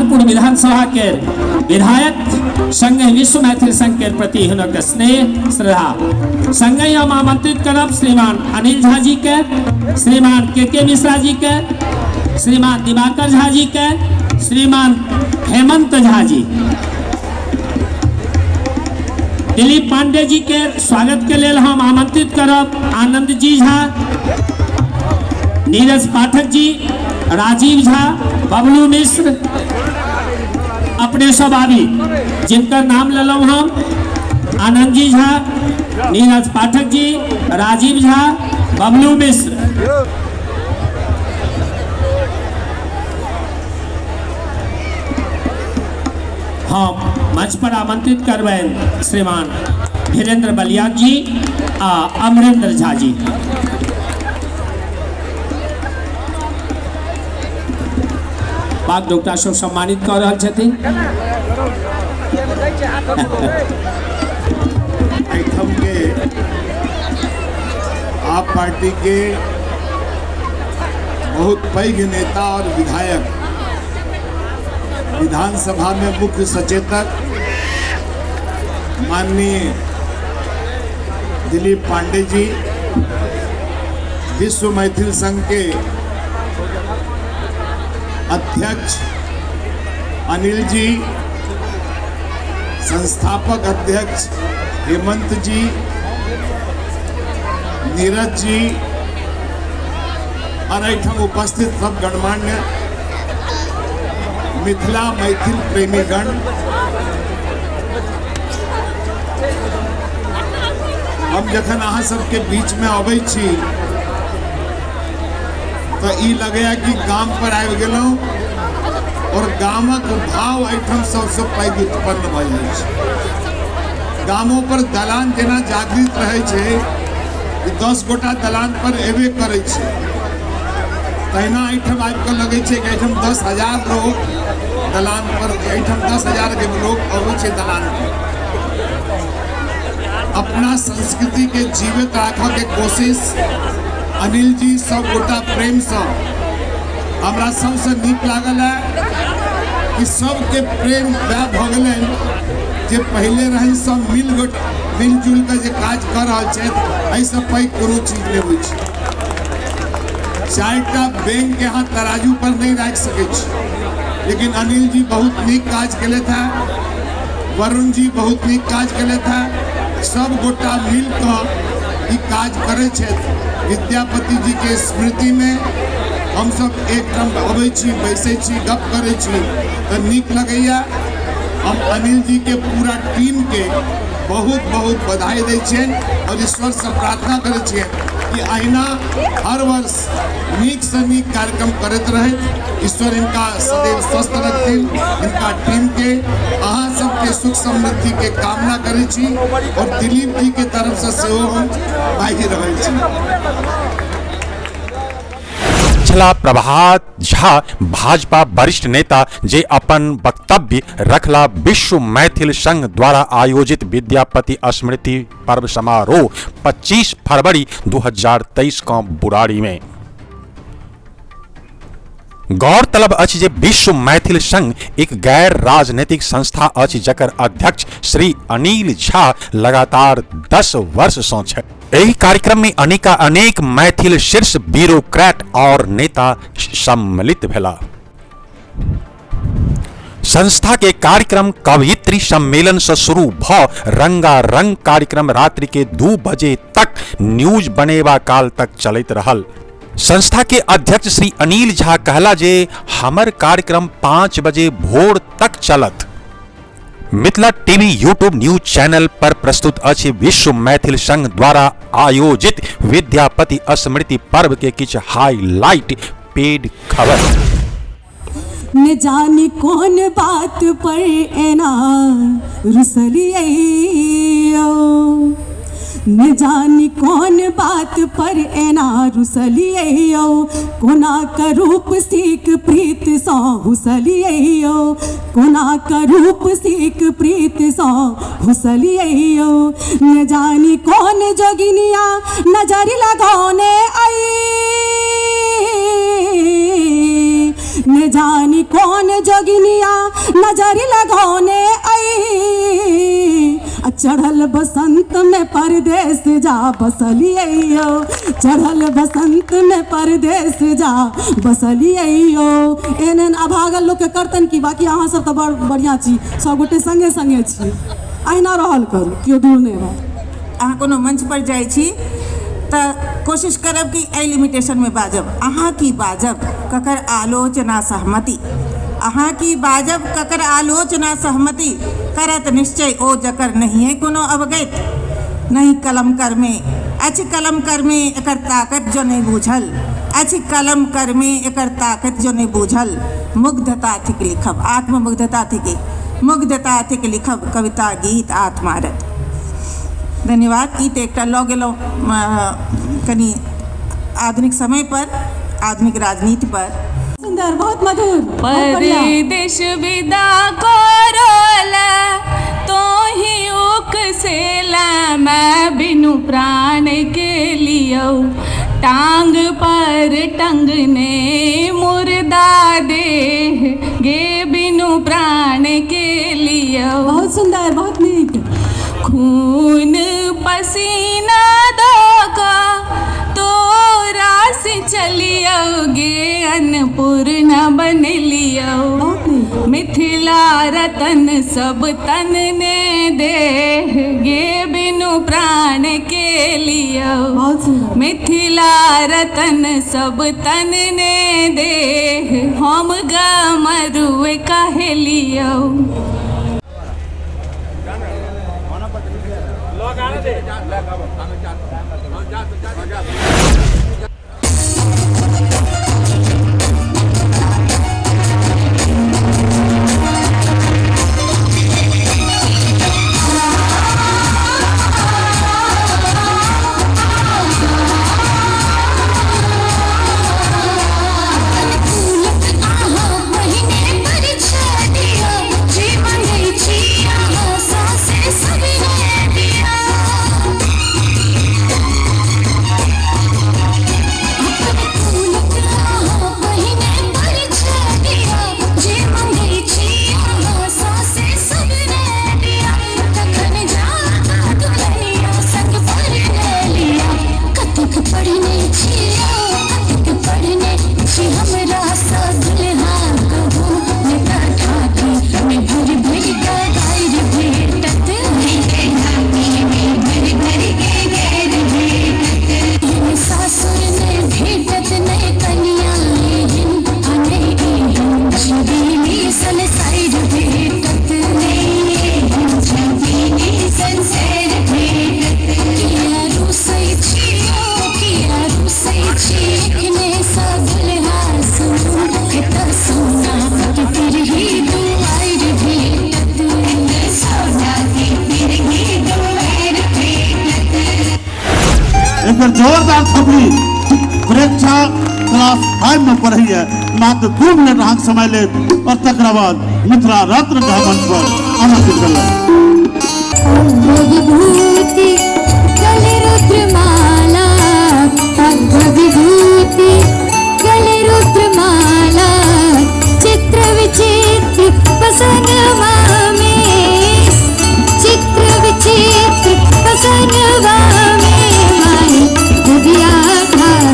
झंझारपुर विधानसभा के विधायक, संगहि विश्व मैथिल संघ के प्रति हुनक स्नेह श्रद्धा। संगहि हम आमंत्रित करब श्रीमान अनिल झा जी के, श्रीमान के मिश्रा जी के, श्रीमान दिवाकर झा जी के, श्रीमान हेमंत झा जी, दिलीप पांडे जी के स्वागत के लेल हम आमंत्रित करब आनंद जी झा, नीरज पाठक जी, राजीव झा, बबलू मिश्र, अपने सब आबी जिनकर नाम लेलहुँ हम, आनंद जी झा, नीरज पाठक जी, राजीव झा, बबलू मिश्र। हम मंच पर आमंत्रित करबनि श्रीमान धीरेन्द्र बलियान जी आ अमरेंद्र झा जी। बाग डॉक्टर सब सम्मानित कऽ रहल छथिन। एहिठाम के आप पार्टी के बहुत पैघ नेता और विधायक, विधानसभा में मुख्य सचेतक माननीय दिलीप पांडे जी, विश्व मैथिल संघ के अध्यक्ष अनिल जी, संस्थापक अध्यक्ष हेमंत जी, नीरज जी और एहिठाम उपस्थित सब गणमान्य मिथिला मैथिल प्रेमीगण, हम जखन अहाँ सबके बीच में अबै छी तो ई लगैया कि गाम पर आबि गेलहुँ और गामक भाव एहिठाम सबसँ पैघ उत्पन्न भऽ जाइ छै। गामों पर दलान जेना जागृत रहै छै कि 10 गोटा दलान पर एबे करै छै, तहिना एहिठाम आबि कऽ लगै छै कि एहिठाम 10,000 लोग दलान पर, एहिठाम 10,000 के लोग अबै छै दलान पर। अपना संस्कृति के जीवित राखऽ के कोशिश अनिल जी सब गोटा प्रेम से हमरा सबसे नीक लागल है कि सबके प्रेम वएह भऽ गेलनि जे पहिले रहनि, सब मिलजुल के जे काज कऽ रहल छथि, एहिसँ पैघ कोनो चीज नहि होइ छै। 4टा बैंक के अहाँ तराजू पर नहीं राखि सकै छी, लेकिन अनिल जी बहुत नीक काज केलथि हैं, वरुण जी बहुत नीक काज केलथि हैं, सब गोटा मिल कऽ ई काज करै छथि। विद्यापति जी के स्मृति में हम सब एक ठाम अबै छी, बैसै छी, गप करै छी तऽ नीक लगैया। हम अनिल जी के पूरा टीम के बहुत बहुत बधाई दै छियनि और ईश्वर से प्रार्थना करै छियनि कि अहिना हर वर्ष नीक से नीक कार्यक्रम करैत रहथि। ईश्वर इनका सदैव स्वस्थ रखथिन, इनका टीम के, अहाँ सबके सुख समृद्धि के कामना करै छी और दिलीप जी के तरफ से सेहो हम बाजि रहल छी। छला प्रभात झा भाजपा वरिष्ठ नेता जे अपन वक्तव्य रखला विश्व मैथिल संघ द्वारा आयोजित विद्यापति स्मृति पर्व समारोह 25 फरवरी 2023 का बुराड़ी में। गौरतलब अछि जे विश्व मैथिल संघ एक गैर राजनीतिक संस्था अछि जकर अध्यक्ष श्री अनिल झा लगातार 10 वर्ष सँ छथि। एहि कार्यक्रम में अनेकाअनेक मैथिल शीर्ष ब्यूरोक्रेट और नेता सम्मिलित भेला। संस्था के कार्यक्रम कवयित्री सम्मेलन से शुरू भ रंगारंग कार्यक्रम रात्रि के 2 बजे तक न्यूज बनेबा काल तक चलैत रहल। संस्था के अध्यक्ष श्री अनिल झा कहला जे हमर कार्यक्रम 5 बजे भोर तक चलत। Mithila TV YouTube news channel पर प्रस्तुत अछि विश्व मैथिल संघ द्वारा आयोजित विद्यापति स्मृति पर्व के किछु हाईलाइट पेड खबर। न जाने कौन बात पर एना रुसलियै, न जाने कौन बात पर एना रुसलियै, कोना का रूप सीख प्रीत सौ हुसलियै, कोना का रूप सीख प्रीत सौ हुसलियै, न जाने कौन जोगिनिया नजर लगौने आई, न जाने कौन जोगिनिया जोगिनिया नजर लगौने आई। आ चढ़ल बसंत में परदेस जा बसलियै यौ, चढ़ल बसंत में परदेस जा बसलियै यौ। एहन एहन अभागल लोकके करतनि की, बाँकी अहाँ सब तऽ बड़ बढ़िआँ छी, सबगोटे सङ्गे सङ्गे छी, अहिना रहल करू, केओ दूर नहि रहत। अहाँ कोनो मंच पर जाइ छी तऽ कोशिश करब कि एहि लिमिटेशनमे बाजब। अहाँ की बाजब ककर आलोचना सहमति, अहाँ की बाजब ककर आलोचना सहमति, करत निश्चय ओ जकर नहिए कोनो अवगति। नहि कलम करमे अछि कलम करमे एकर ताकत जो नहि बूझल, अछि कलम करमे एकर ताकत जो नहि बूझल, मुग्धता थिक लिखब आत्ममुग्धता थिक, मुग्धता थिक लिखब कविता गीत आत्मारत। धन्यवाद। ई तऽ एकटा लऽ गेलहुँ कनि आधुनिक समय पर, आधुनिक राजनीति पर। सुंदर, बहुत मधुर, बहुत बढ़िया। परदेश विदा करोला तोही उकसेला, मैं बिनु प्राण के लियौ टांग पर टंगने मुर्दा देह गे बिनु प्राण के लियौ। बहुत सुंदर, बहुत नीक। खून पसीना दऽ तोरा से चलियौ गे अन्नपूर्णा बनलियौ, बहुत नीक। मिथिला रतन सब तन ने देह गे बिनु प्राण के लियौ, बहुत सुंदर। मिथिला रतन सब तन ने देह हम गमरुए कहे लियौ। एक बार जोरदार थपड़ी। प्रेक्षा क्लास 5 में पढ़ैया, मात्र 2 मिनट अहाँके समय लेत और तकरा बाद मिथिला रत्न के मंच पर आमंत्रित करलक। विभूति गले रुद्रमाला, विभूति गले रुद्रमाला, चित्र विचित्र बसन मामे, चित्र विचित्र बसन मामे, माई दुबिया ठार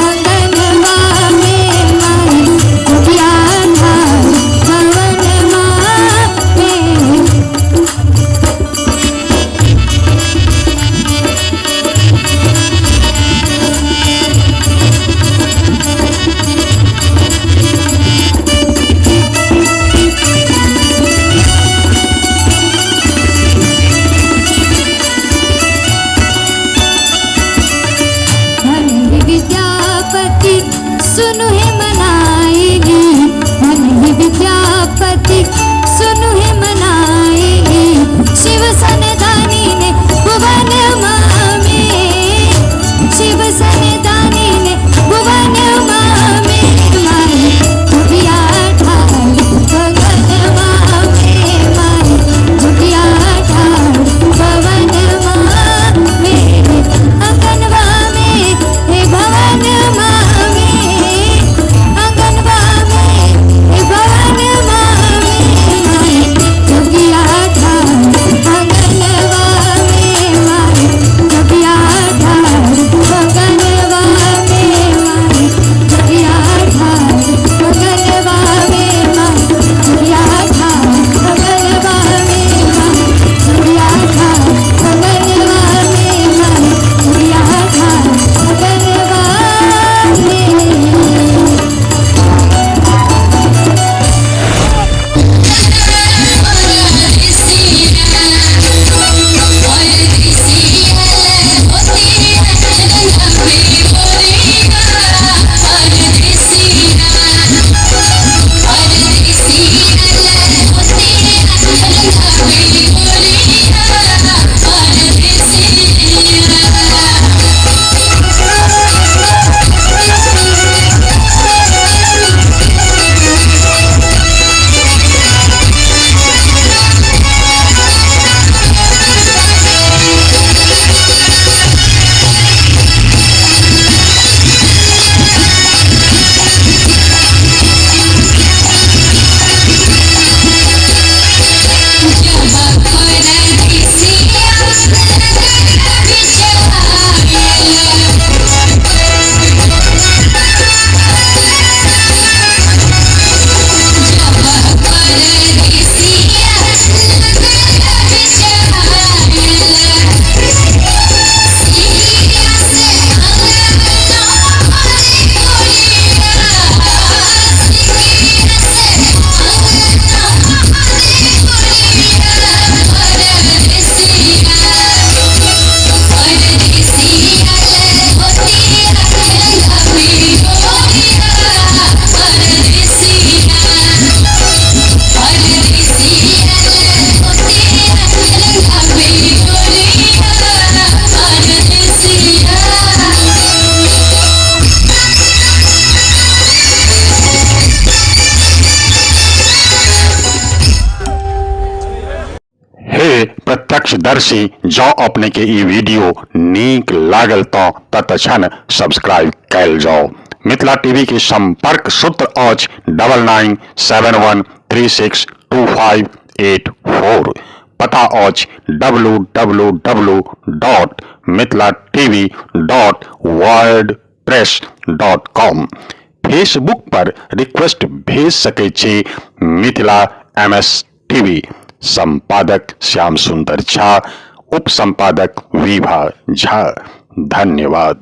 अंगनवा में, माई दुबिया ठार भवनवा में। विद्यापति सुनु हे मनाएगी, मन ही विद्यापति सुनु हे मनाएगी, शिव सनदानी ने भुवन मामे, शिव सनदानी ने भुवन मामे, माई दुबिया ठार भवन मामे, माई दुबिया ठार भवन मामे, अंगनवा में हे भवन मामे। प्रत्यक्षदर्शी। जँ अपने के ई वीडियो नीक लागल तऽ तत्क्षण सब्सक्राइब कयल जाउ। मिथिला टीवी के संपर्क सूत्र अछि 9971362584। पता अछि W W W dot Mithila TV dot WordPress dot com. Facebook पर रिक्वेस्ट भेज सकै छी मिथिला एम एस टीवी। संपादक श्याम सुंदर झा, उप संपादक विभा झा। धन्यवाद।